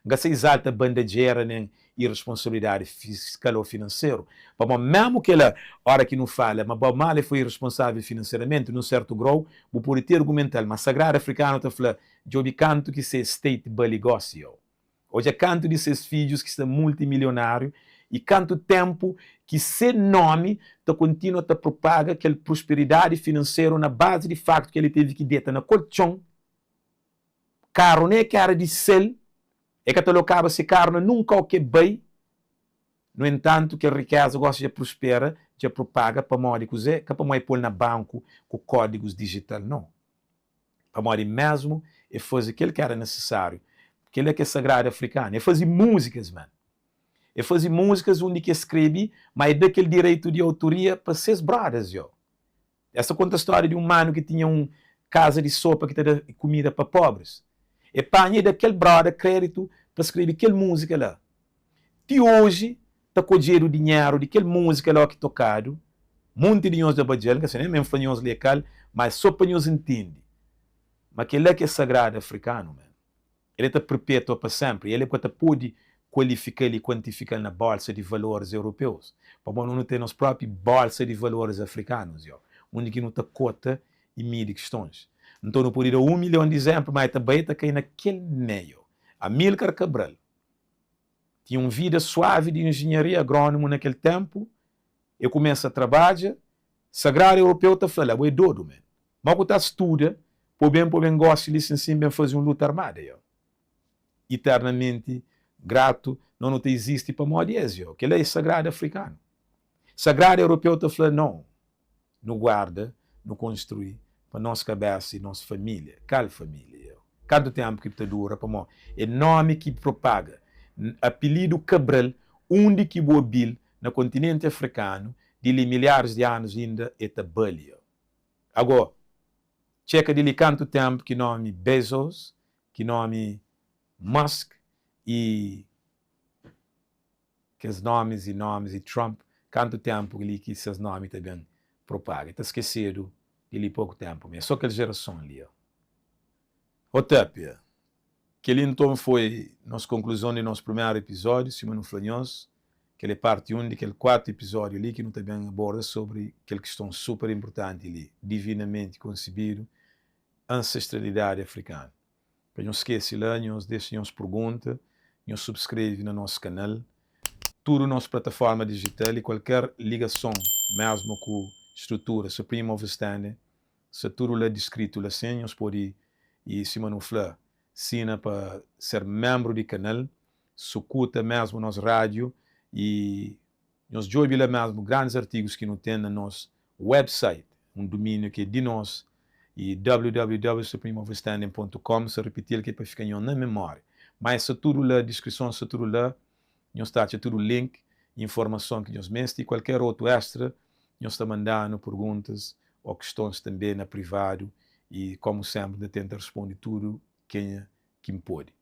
Speaker 1: N ka sa izalta bandadjera nen iresponsabilidadi fiskal ô finanseru, pamodi mésmu kela, óra ki nu fala ma Bob Marley foi iresponsável finanseramenti, nun sértu grau, bu pode ti argumenta-l, ma sagradu afrikanu ta fla, djobe kantu ki se estate bali gósi, ô odja kantu di ses fidjus ki sta multimilionáriu i kantu ténpu ki se nómi ta kontinua ta propaga kel prosperidadi finanseru na bazi di faktu ki el tevi ki deta na koltxon Karu ne ki era di sel, e ka ta lokaba se karu na nun kau ke bai. Nu entantu, kel rikeza gosi dja pruspera, dja propaga. Pamodi kuze? Ka pamodi e pol na banku ku kodigus dijital, no. Pamodi mesmu e faze kel ki era nesesariu. Kela ki é sagradu afrikanu. E faze muzikas, man. E faze muzikas undi ki e skrebe, ma e da kel direitu di autoria pa ses brothers, yo. Es ta konta stória di un manu ki tinha un kaza di sopa ki ta da kumida pa pobris. E panha e da kel broda kreditu pa skrebe kel múzika la. Ti oji ta kodjedu dinheru di kel múzika la oki tokadu. Munti di nhos dja badja-l, N ka sai nen ma N fla nhos li é kal, ma é so pa nhos ntende ma kel-la ki é sagradu afrikanu, man. El é ta perpetua pa senpri i el é ka ta pode kualifika-l i kuantifika-l na bolsa di valoris europeus, pamodi nu ten nos propi bolsa di valoris afrikanus, yo, undi ki nu ta kota i midi kistons. Nton nu pode da un milhon di izenplu, ma e ta bai e ta kai na kel meiu. Amílcar Cabral tinha un vida suavi di injinharia agrónomu na kel tenpu, e kumesa trabadja, sagradu europeu ta fla-l, abo é dodu, man. Mo ku ta studa po ben po ben gosi li sin sin ben fazi un luta armada yo iternamenti gratu no nu ta izisti pamodi es yo kela e sagradu afrikanu sagradu europeu ta fla no nu guarda nu konstrui pa nos kabesa i nos familia kal familia yo kantu tempu ki ta dura pamo e nomi ki propaga apilidu Cabral undi ki bu obil na kontinenti afrikanu di li milharis di anus inda e ta bali yo. Ago, txeka di li kantu tenpu ki nomi Bezos, ki nomi Musk i kes nomis i nomis i Trump, kantu tenpu li ki ses nomi ta ben propaga. Ta skesedu di li poku tenpu mi. É so kel jerason li. Otapia, Kel-li nton foi nos konkluzon di nos primeru epizódiu. Sima nu fla nhos, kel é parti 1 di kel 4 epizódiu li ki nu ta ben aborda sobri kel kiston super inpurtanti li, divinamenti konsebidu, ansestralidadi afrikanu. Ka nhos skese la, nhos dexa nhos purgunta, nhos subskreve na nos kanal, tudu nos plataforma dijital i kualker ligason mesmu ku strutura Supreme Overstanding Sta tudu la diskritu la sin, nhos pode i sima nu fla, sina pa ser menbru di kanal, sukuta mesmu nos radiu i nhos djobe la mesmu grandis artigus ki nu ten na nos website, un duminiu ki é di nos i www.supremeoverstanding pontu com, sa ripiti-l ki é pa fika nho na memoria. Ma e sta tudu la, diskrison sta tudu la, nhos ta atxa tudu link i informason ki nhos meste i kualker otu extra nhos ta manda-nu purguntas ô kistons tanbê na privadu i komu senpri N ta tenta responde tudu kenha ki N pode.